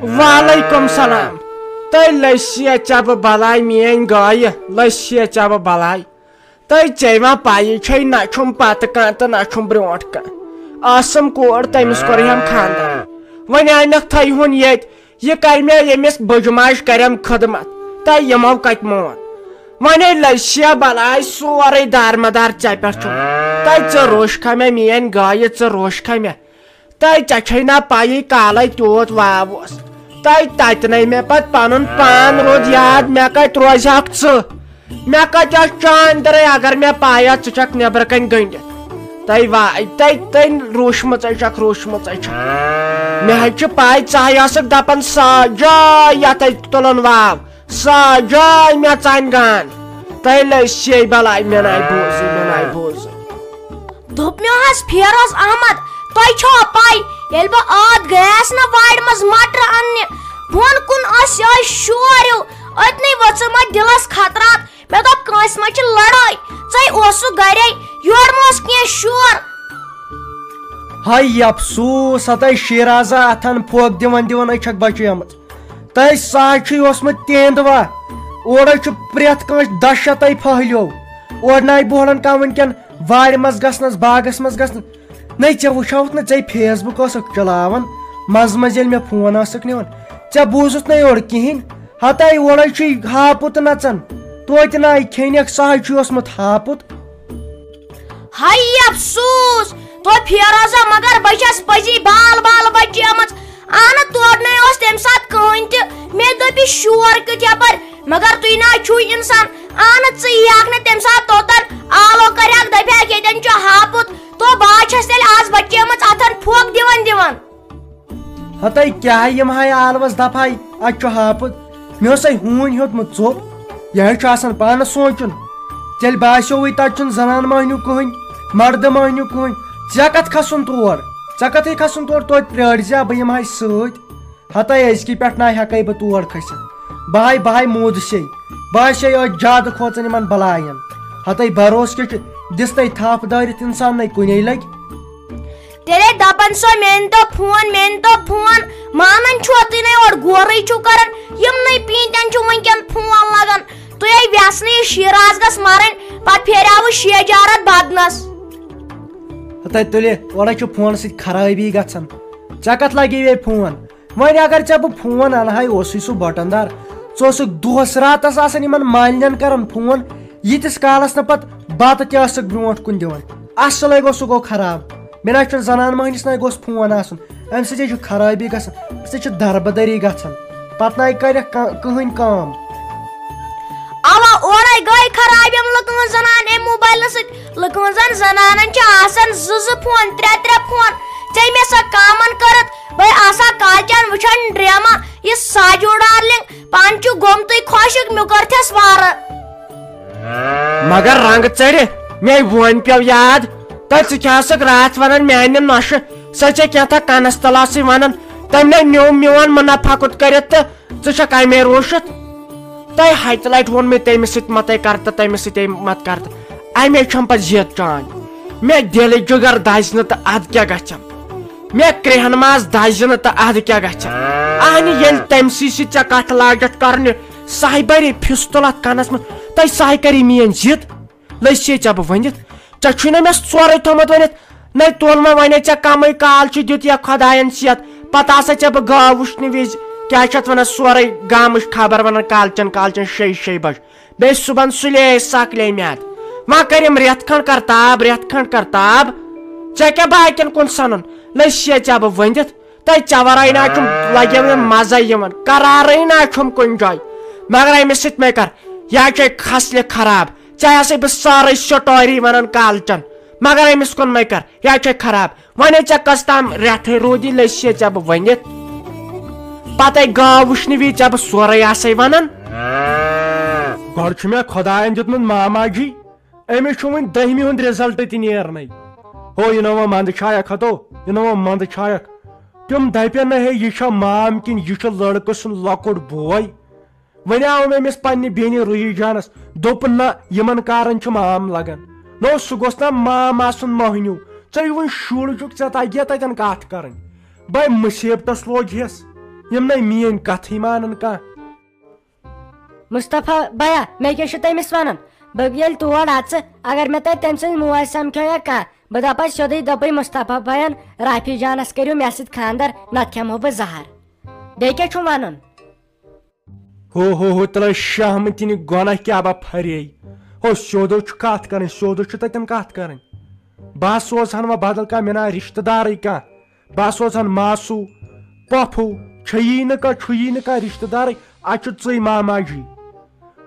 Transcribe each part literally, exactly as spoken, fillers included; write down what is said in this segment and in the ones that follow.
وعلیکم سلام۔ تہٕ لٔسیا چبہٕ بلاے میٲنۍ گایہِ، لٔسیا چبہٕ بلاے۔ تہٕ ژےٚ ما پَیی چھے، نہ چھُم پتہٕ کانٛہہ تہٕ نہ چھُم برونٛٹھ کانٛہہ۔ ٲسٕم کوٗر، تٔمِس کوٚرہم خانٛدر۔ وۄنۍ انکھ تھٲیہُن ییٚتہِ، یہِ کرِ مےٚ ییٚمِس بٕجہِ ماجہِ کرٮ۪م خدمت، تہٕ یِمو کتہِ مون؟ وۄنۍ ہے لٔسیا بلاے، سورُے دارمدار ژےٚ پٮ۪ٹھ چھُ۔ تہٕ ژٕ روشکھا مےٚ میٲنۍ گایہِ، ژٕ روشکھا مےٚ۔ تہٕ ژےٚ چھے نا پَیی، کالے تیوٗت واو اوس۔ تہٕ تَتہِ نے مےٚ پَتہٕ پَنُن پان روٗد یاد، مےٚ کَتہِ روزِ ہاکھ ژٕ؟ مےٚ کَتہِ آسہٕ چانٛدرے، اگر مےٚ پَے آسہٕ ژٕ چھَکھ نٮ۪برٕ کَنۍ گٔنٛڈِتھ۔ تہٕ وا-، تہٕ تٔمۍ روٗشمٕژے چھَکھ، روٗشمٕژے چھَکھ۔ مےٚ حظ چھِ پَے، ژٕ ہَے ٲسٕکھ دَپان، سا جاے یَتھ اَتہِ تُلُن واو، سا جاے مےٚ ژَنہِ گان۔ تہٕ لٔسۍ یے بَلاے، مےٚ نَے بوٗزٕے، مےٚ نَے بوٗزٕے۔ دوٚپ مےٚ حظ، فیروز احمد، تۄہہِ چھوا پَے، ییٚلہِ بہٕ ٲدۍ گٔیَس نہ وارِ منٛز مٹر اَننہِ، بۄن کُن ٲسۍ یِہوٚے شور ہیوٗ، أتنٕے ؤژھٕم اَتھ دِلَس خطرات۔ مےٚ دوٚپ، کٲنٛسہِ ما چھِ لڑٲے؟ ژَے اوسُکھ گرے، یورٕ ما اوس کینٛہہ شور؟ ہاے افسوس، ہتاے شیرازا اتھن پھۄکھ دِوان دِوان أچھکھ بچیمٕژ۔ تہٕ سُہ حظ چھُے اوسمُت تیندوا۔ اورے چھُ پرٛٮ۪تھ کٲنٛسہِ دہشتے پھٔہلیو۔ اورٕ ناے بوہلن کانٛہہ وٕنکٮ۪ن وارِ منٛز گژھنس، باغس منٛز گژھنس۔ نَے ژےٚ وٕچھاوُتھ نہٕ ژَے Facebook ٲسٕکھ چلاوان، منٛزٕ منٛزٕ ییٚلہِ مےٚ فون ٲسٕکھ نِوان، ژےٚ بوٗزُتھ نَے اورٕ کِہیٖنۍ۔ ہتاے اورے چھُے ہاپُت نژان، توتہِ ناے کھیٚنٮ۪کھ، سُہ حظ چھُے اوسمُت ہاپُت۔ ہاے افسوس، تو فیروزہ، مگر بہٕ چھَس پٔزی بال بال بچیمٕژ۔ اہنہٕ، تورٕ نے اوس تَمہِ ساتہٕ کٕہٕنۍ تہِ۔ مےٚ دوٚپ، یہِ شور کیُتھ یپٲرۍ؟ مگر تُہۍ نہ چھُو اِنسان۔ اہنہٕ، ژٕ ییٖہَکھ نہٕ تَمہِ ساتہٕ توٚتَن، آلو کَرِہَکھ، دَپہِ ہَکھ، ییٚتٮ۪ن چھُ ہاپُت۔ تو بہٕ حظ چھَس تیٚلہِ آز بچیمٕژ اَتھَن پھۄکھ دِوان دِوان۔ ہتے کیٛاہ یِم ہاے آلوَس دَپہٕ ہاے، اَتہِ چھُ ہاپُت۔ مےٚ اوسَے ہوٗنۍ ہیوٚتمُت ژوٚپ۔ یہِ حظ چھُ آسان پانَس سونٛچُن۔ تیٚلہِ باسیووُے تَتہِ چھُنہٕ زنان مۄہنیوٗ کٕہٕنۍ، مَردٕ مۄہنیوٗ کٕہٕنۍ۔ ژےٚ کَتھ کھَسُن تور؟ ژےٚ کَتھٕے کھَسُن تور؟ توتہِ پرٛٲرۍ زِ، بہٕ یِمہٕ ہاے سۭتۍ۔ ہتے أزکی پٮ۪ٹھ نہ ہٮ۪کَے بہٕ تور کھٔسِتھ۔ بہٕ ہاے، بہٕ ہاے موٗدسے۔ بہٕ ہاے چھَسے أتھۍ زیادٕ کھوژان یِمَن بَلایَن۔ ہتے بروسہٕ کیٛاہ چھُ؟ دِژ تَے تھَپھ دٲرِتھ اِنسان نَے کُنے لَگہِ۔ تیٚلے دَپان سۄ، مےٚ أنۍ تو فون، مےٚ أنۍ تو فون۔ مانان چھُوا تُہۍ نَے، اورٕ گورٕے چھُو کَران۔ یِمنٕے پیٖنتٮ۪ن چھُ وٕنکٮ۪ن فون لَگان۔ تُہۍ ہے وٮ۪ژھ نہٕ یہِ شیراز گژھ مَرٕنۍ، پَتہٕ پھیریاوٕ شیجارت بدنَس۔ ہتے تُلہِ، اورے چھُ فونہٕ سۭتۍ خرٲبی گژھان۔ ژےٚ کَتھ لَگے یے فون؟ وۄنۍ اگر ژےٚ بہٕ فون اَنہٕ ہاے، اوسُے سُہ بٹن دار۔ ژٕ اوسُکھ دۄہس راتس آسان یِمن مالِنٮ۪ن کران فون، ییٖتِس کالس نہٕ پتہٕ بتہٕ تہِ ٲسٕکھ برونٛٹھ کُن دِوان۔ اصلے گوٚو، سُہ گوٚو خراب۔ مےٚ نہ چھُنہٕ زنان مۄہنِس نہ گوٚژھ فون آسُن، امہِ سۭتۍ حظ چھُ خرٲبی گژھان، امہِ سۭتۍ چھِ دربدری گژھان، پتہٕ نہ کرٮ۪کھ کا-، کٕہٕنۍ کٲم۔ اوا، اورے گٔے خراب یِم لُکہٕ ہٕنٛز زنان امہِ موبایلہٕ سۭتۍ۔ لُکہٕ ہٕنٛزن زنانن چھِ آسان زٕ زٕ فون، ترٛےٚ ترٛےٚ فون۔ ژےٚ مےٚ سۄ کامن کٔرٕتھ، بے آسا کالچن وٕچھان ڈرامہ، یہِ ساجو ڈارلنگ۔ پانہٕ چھُ گوٚمتُے خۄشک، مےٚ کٔرتھس وارٕ۔ مگر رنگ ژٔرِ، مے وۄنۍ پیوٚو یاد، تہٕ ژٕ کیٛاہ ٲسٕکھ راتھ ونان میانہِ نۄشہِ؟ سۄ ژےٚ کینٛہہ تھا کنس تل ٲسٕے ونان، تٔمۍ نے نیوٗ میون منافع کوٚت کٔرِتھ تہٕ ژٕ چھکھ امے روٗشِتھ۔ تۄہہِ ہتہِ لٹہِ ووٚن مےٚ تٔمِس سۭتۍ متے کر تہٕ تٔمِس سۭتۍ مت کر تہٕ۔ امے چھم پتہٕ ضد چانۍ۔ مےٚ دِلٕچ جگر دزِ نہٕ تہٕ ادٕ کیٛاہ گژھم؟ مےٚ کرٛیہن ماز دزِ نہٕ تہٕ ادٕ کیٛاہ گژھم؟ اہنہِ ییٚلہِ تٔمۍ سٕے سۭتۍ ژےٚ کتھ لاجتھ کرنہِ، سہہِ بری فِستُل اتھ کنس منٛز، تۄہہِ سہہِ کری میٲنۍ ضد۔ لٔسۍ چھے ژےٚ بہٕ ؤنِتھ، ژےٚ چھُے نہ مےٚ سورُے تھوٚمُت ؤنِتھ۔ نَے توٚل مےٚ وَنے ژےٚ کَمٕے کال چھُ دیُت یا خۄدایَن صحت، پَتہٕ آسا ژےٚ بہٕ گٲو وٕچھنہٕ وِزِ، کیٛاہ چھِ اَتھ وَنان، سورُے گامٕچ خبر وَنان کالچَن کالچَن شیٚیہِ شیٚیہِ بَجہِ۔ بیٚیہِ صُبحَن سُلے سَکلے میٛادٕ۔ وۄنۍ کٔرِم رٮ۪تھ کھنٛڈ کَرتاب، رٮ۪تھ کھنٛڈ کَرتاب۔ ژےٚ کیٛاہ باقیَن کُن سَنُن؟ لٔسۍ چھے ژےٚ بہٕ ؤنِتھ۔ تہٕ ژےٚ ورٲے نہ چھُم لگیو مےٚ مزے یِوان، قرارٕے نہ چھُم کُنہِ جایہِ۔ مگر أمِس سۭتۍ مے کر، یا چھے خصلہِ خراب، ژےٚ آسے بہٕ سٲرٕے سٹوری ونان کالچن، مگر أمِس کُن مے کر، یا چھے خراب۔ ونے ژےٚ کٔژ تام رٮ۪تھٕے روٗدی، لٔسۍ ہے ژےٚ بہٕ ؤنِتھ۔ پتے گٲو وٕچھنہٕ وِزِ ژےٚ بہٕ سورُے آسے ونان۔ گۄڈٕ چھُ مےٚ خۄداین دیُتمُت ماما جی، أمِس چھُ وُنہِ دٔہمہِ ہُنٛد result تہِ نیرنَے۔ ہو، یہِ نہ وۄنۍ منٛدٕ چھایَکھ ہتو، یہِ نہ وۄنۍ منٛدٕ چھایَکھ۔ تِم دَپن نہ، ہے، یہِ چھا مام کِنہٕ یہِ چھُ لڑکہٕ سُنٛد لۄکُٹ بوے؟ وۄنۍ آو مےٚ أمِس پننہِ بیٚنہِ روحی جانس، دوٚپُن، نہ، یِمن کارن چھُ مام لگان۔ نہ، سُہ گوٚژھ نہ مام آسُن مۄہنیوٗ۔ ژےٚ وُنہِ شُر چھُکھ، ژےٚ تگہِ یا تتٮ۪ن کتھ کرٕنۍ؟ بے مُصیبتس لوٚگ ہٮ۪س۔ یِم نَے میٲنۍ کَتھٕے مانان کانٛہہ۔ مصطفیٰ بیا، مےٚ کیٛاہ چھُ تٔمِس وَنُن؟ بہٕ ییٚلہِ تور اَژٕ، اگر مےٚ تَتہِ تٔمۍ سٕنٛز موج سَمکھیو یا کانٛہہ، بہٕ دَپَس سیوٚدُے، دَپَے مصطفیٰ بَیَن، رافی جانَس کٔرِو مےٚ سۭتۍ خانٛدر، نَتہٕ کھٮ۪مہو بہٕ زَہر۔ بیٚیہِ کیٛاہ چھُم وَنُن؟ ہو ہو ہو، تلے شہمتِنہِ گۄناہ کیٛاہ با پھرے۔ ہو سیوٚدُے چھُ کَتھ کَرٕنۍ، سیوٚدُے چھُ تَتٮ۪ن کَتھ کَرٕنۍ۔ بہٕ ہا سوزہَن وۄنۍ بدل کانٛہہ، مےٚ نا رِشتہٕ دارٕے کانٛہہ۔ بہٕ ہا سوزہَن ماسوٗ، پۄپھوٗ، چھیی نہٕ کانٛہہ، چھُیی نہٕ کانٛہہ رِشتہٕ دارٕے، اَتہِ چھُ ژٕے ماما جی۔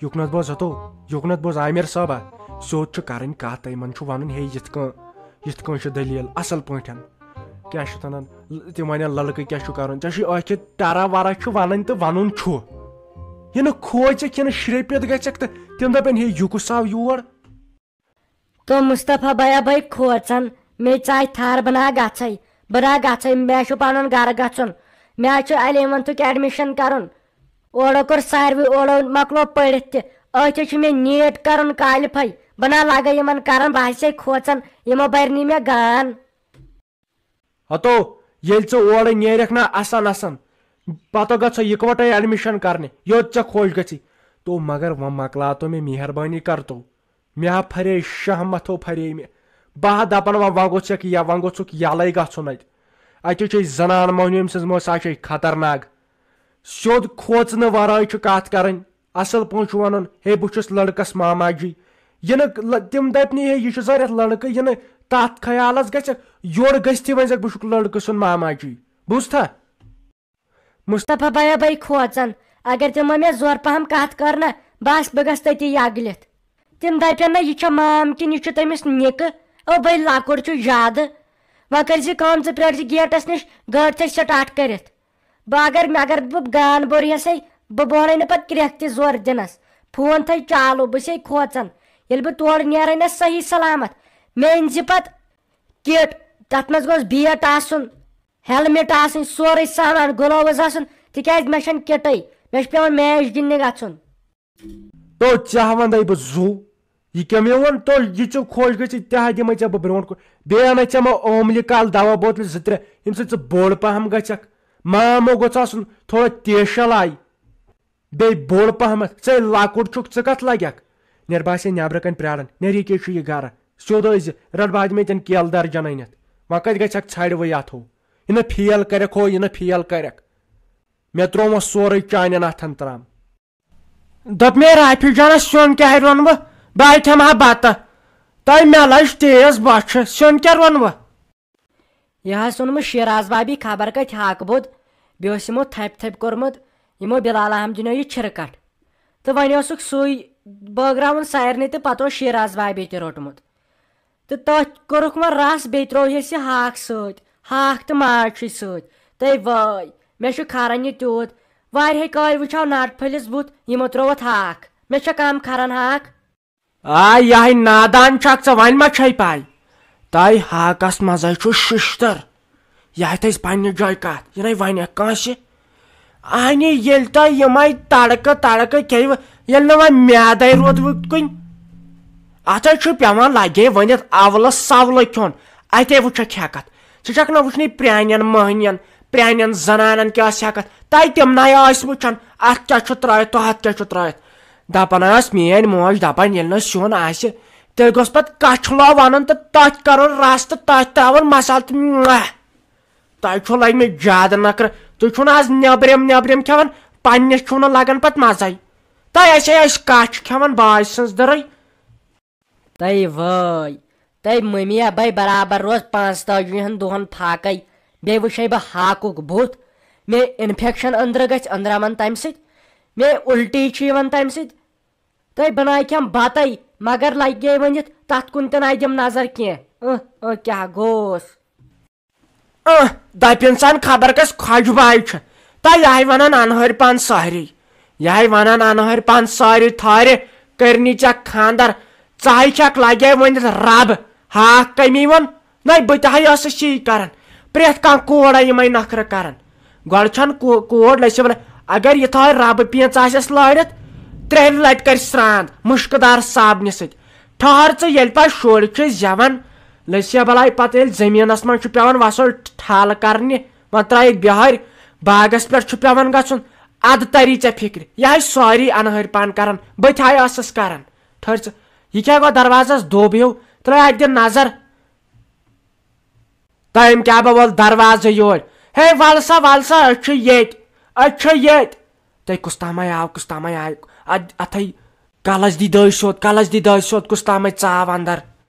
یُکنَتھ بوز ہتو، یُکنَتھ بوز عامر صٲبا، سیوٚد چھُ کَرٕنۍ کَتھ، تِمَن چھُ وَنُن، ہے یِتھ کٔنۍ، یِتھ کٔنۍ چھِ دٔلیٖل اَصٕل پٲٹھۍ۔ کیٛاہ چھِ اَتھ وَنان، تِم وَنن لٔڑکہٕ کیٛاہ چھُ کَرُن، ژےٚ چھُے ٲکھِتھ ٹَرا وَرا چھُ وَنٕنۍ تہٕ وَنُن چھُ۔ یہِ نہٕ کھوژِکھ، یہِ نہٕ شرٛپِتھ گژھٮ۪کھ تہٕ تِم دَپن، ہے یہِ کُس آو یور؟ تو مصطفیٰ بیا بھائی کھوژان، مے ژاے تھار، بہٕ نا گژھے، بہٕ نا گژھے، مےٚ چھُ پنُن گرٕ گژھُن، مےٚ چھُ الیونتھُک ایڈمِشن کرُن۔ اورٕ کوٚر ساروٕے، اورٕ مۄکلو پٔرِتھ تہِ، أتھۍ چھُ مےٚ نیٹ کرُن کالِفاے، بہٕ نا لگے یِمن کران، بہٕ ہسے کھوژان، یِمو برِ نہٕ مےٚ گان۔ ہتو، ییٚلہِ ژٕ اورٕ نیرکھ نا اسان اسان، پتہٕ گژھو یکوٹے ایڈمِشن کرنہِ، یوٚت ژےٚ خۄش گژھی۔ تو مگر وۄنۍ مۄکلاو تو مےٚ، مہربٲنی کر تو۔ مےٚ ہا پھرے شاہ متھو پھرے مےٚ۔ بہٕ ہا دپان وۄنۍ، وۄنۍ گوٚژھ ژےٚ یا، وۄنۍ گوٚژھُکھ یلے گژھُن اتہِ۔ اتہِ چھے زنان مۄہنیو، أمۍ سٕنٛز موج سا چھے خطرناک۔ سیوٚد کھوژنہٕ ورٲے چھُ کتھ کرٕنۍ۔ اصل پٲٹھۍ چھُ ونُن، ہے بہٕ چھُس لڑکس ماما جی۔ یہِ نہٕ ل-، تِم دپنی، ہے یہِ چھُ ظٲہرتھ لڑکہٕ، یہِ نہٕ تتھ خیالس گژھِ، یورٕ گٔژھتھٕے ونہِ زکھ بہٕ چھُکھ لڑکہٕ سُنٛد ماما جی۔ بوٗزتھا؟ مصطفیٰ بیا بھائی کھوژان، اگر تِمو مےٚ زورٕ پہم کتھ کٔر نہ، بس بہٕ گژھٕ تٔتی یگلِتھ۔ تِم دپن نہ، یہِ چھےٚ مام کِنہٕ یہِ چھُ تٔمِس نِکہٕ؟ او بھائی لۄکُٹ چھُ زیادٕ۔ وۄنۍ کٔرۍ زِ کٲم، ژٕ پرٛٲرۍ زِ گیٹس نِش، گٲڑۍ تھٲے سٹارٹ کٔرِتھ۔ بہٕ اگر، اگر بہٕ گان بوٚر ہٮ۪سے، بہٕ بوہرے نہٕ پتہٕ کرٛٮ۪کھ تہِ زورٕ دِنس۔ فون تھٲے چالو، بہٕ چھسے کھوژان۔ ییٚلہِ بہٕ تورٕ نیرے نہ صحیح سلامت، مےٚ أنۍ زِ پتہٕ کِٹ، تتھ منٛز گوٚژھ بیٹ آسُن، ہیلمٹ آسٕنۍ، سورُے سامان، گلوز آسُن، تِکیازِ مےٚ چھنہٕ کِٹٕے، مےٚ چھُ پٮ۪وان میچ گِنٛدنہِ گژھُن۔ تو ژےٚ ہا وندے بہٕ زُو، یہِ کیٛاہ مےٚ ووٚن، تو یہِ ژےٚ خۄش گژھِ، تہِ ہا دِمے ژےٚ بہٕ برونٛٹھ کُن۔ بیٚیہِ اَنے ژےٚ مہ اوملہِ کال دوا بوتلہِ زٕ ترٛےٚ، ییٚمہِ سۭتۍ ژٕ بوٚڑ پہم گژھکھ۔ مامو گوٚژھ آسُن تھوڑا تیشل آیہِ، بیٚیہِ بوٚڑ پہمتھ۔ ژے لۄکُٹ چھُکھ، ژٕ کتھ لگکھ؟ نیر باسے نیبرٕ کنہِ پراران، نیر یہِ کیٛاہ چھُ یہِ گرٕ؟ سیوٚد ٲسۍ زِ، رٹ بہٕ ہا دِمے ژےٚ کیلہٕ درجن أنِتھ۔ وۄنۍ کتہِ گژھکھ ژھرِ وٕے اتھو؟ یہِ نہ فیل کرکھ ہو، یہِ نہ فیل کرکھ۔ مےٚ تروو وۄنۍ سورُے چانٮ۪ن اتھن ترام۔ دوٚپ مےٚ، رافی جانس سیُن کیٛاہ روٚنوٕ؟ بہٕ ہا کھٮ۪مہٕ ہا بتہٕ۔ تۄہہِ مےٚ لٔج تیز بۄچھِ، سیُن کیٛاہ روٚنوٕ؟ یہِ حظ اوٚن مےٚ شیراز بابی خبر کتہِ ہاکہٕ بوٚد، بیٚیہِ اوس یِمو تھپہِ تھپہِ کوٚرمُت، یِمو بلال احمدنیو یہِ چھِرٕ کٹھ۔ تہٕ وۄنۍ اوسُکھ سُے بٲگراوُن سارنٕے، تہٕ پتہٕ اوس شیراز بابی تہِ روٚٹمُت۔ تہٕ تٔتھۍ کوٚرُکھ وۄنۍ رَس، بیٚیہِ ترٛووہَس یہِ ہاکھ سۭتۍ، ہاکھ تہٕ ماز چھُے سۭتۍ۔ تہٕ وٲے، مےٚ چھُ کھَران یہِ تیوٗت۔ واریاہہِ کالہِ وٕچھاو ناٹہٕ پھٔلِس بُتھ، یِمو ترٛووُتھ ہاکھ۔ مےٚ چھا کَم کھَران ہاکھ؟ آ، یِہوٚے نادان چھَکھ ژٕ، وۄنۍ ما چھَے پَے؟ تۄہہِ ہاکَس منٛزَے چھُ شِشتٕر۔ یہِ ہا تھٲیِس پننہِ جایہِ کتھ، یہِ نے ونہِ کٲنٛسہِ۔ اہنہِ، ییٚلہِ تۄہہِ یِمے تڑکہٕ تڑکہٕ کھیٚیِو، ییٚلہِ نہٕ وۄنۍ میادے روٗدوٕ کُنہِ، اتھ حظ چھُ پٮ۪وان لگے ؤنِتھ اولہٕ سولہٕ کھیوٚن۔ اتے وٕچھکھ ہٮ۪کتھ، ژٕ چھکھ نہ وٕچھنٕے پرٛانٮ۪ن مٔہنین، پرٛانٮ۪ن زنانن کیٛاہ ٲس ہٮ۪کتھ، تۄہہِ تِم نے ٲسۍ وٕچھان، اتھ کیٛاہ چھُ ترٲیِتھ تہٕ ہتھ کیٛاہ چھُ ترٲیِتھ۔ دپان ٲس میٲنۍ موج، دپان ییٚلہِ نہٕ سیُن آسہِ، تیٚلہِ گوٚژھ پتہٕ کچھلو ونُن تہٕ تتھ کرُن رس تہٕ تتھ ترٛاوُن مسالہٕ تہٕ، تۄہہِ چھو لٔگۍ مٕتۍ زیادٕ نکھرٕ۔ تُہۍ چھِو نہٕ آز نیبرِم نیبرِم کھٮ۪وان، پننِس چھُو نہٕ لگان پتہٕ مزے۔ تۄہہِ آسہِ ہے أسۍ کچھ کھٮ۪وان باجہِ سٕنٛز دٔرٕے۔ تۄہہِ وٲے، تۄہہِ مٔمی بے برابر روز پانٛژتٲجی ہن دۄہن فاقے۔ بیٚیہِ وٕچھے بہٕ ہاکُک بُتھ۔ مےٚ انفیکشن أنٛدرٕ گژھِ أنٛدرمن تمہِ سۭتۍ۔ مےٚ الٹی چھِ یِوان تمہِ سۭتۍ۔ تۄہہِ بناے کھٮ۪م بتَے، مگر لگے ؤنِتھ تتھ کُن تہِ ناے دِم نظر کینٛہہ۔ اہ، اہ، کیٛاہ گوس؟ اہ، دپہِ انسان خبر کس خۄجہِ باے چھِ۔ تۄہہِ یہے ونان انہٲرۍ پان سارے۔ یہے ونان انہٲرۍ پان سارے تھارِ، کرنی ژےٚ خاندر۔ ژہے چھکھ لگے ؤنِتھ رب۔ ہاکھ کمی ووٚن؟ نَے، بہٕ تہِ ہَے ٲسٕس یی کران۔ پرٛٮ۪تھ کانٛہہ کوڑ آے یِمَے نخرٕ کران۔ گۄڈٕ چھَنہٕ کو-، کوڑ لٔسِو وَنان، اگر یہِ تھاوِ رَبہٕ پیٖنٛژ آسٮ۪س لٲرِتھ، ترٛیٚیہِ لَٹہِ کرِ سرٛان، مُشکہٕ دار صابنہِ سۭتۍ۔ ٹھہر ژٕ، ییٚلہِ پَتہٕ شُرۍ چھِ زٮ۪وان، لٔسِو بَلاے پَتہٕ ییٚلہِ زٔمیٖنَس منٛز چھُ پٮ۪وان وَسُل ٹھل کرنہِ، وۄنۍ ترٛٲیِکھ بِہٲرۍ، باغس پٮ۪ٹھ چھُ پٮ۪وان گژھُن۔ ادٕ تری ژےٚ فکرِ، یہِ ہے سٲری انہٲرۍ پان کران، بہٕ تہِ ہے ٲسٕس کران۔ ٹھٔہر ژٕ، یہِ کیٛاہ گوٚو دروازس دوٚب ہیوٗ؟ ترٛٲے اکہِ دِ نظر۔ تٔمۍ کیٛاہ بہ وول دروازٕ یورٕ؟ ہے ول سا، ول سا، أسۍ چھِ ییٚتۍ، أسۍ چھِ ییٚتۍ۔ تہٕ کُس تامے آو، کُس تامے آو۔ اد-، اتھے کلس دی دٲے سیوٚد، کلس دی دٲے سیوٚد، کُس تامے ژاو اندر۔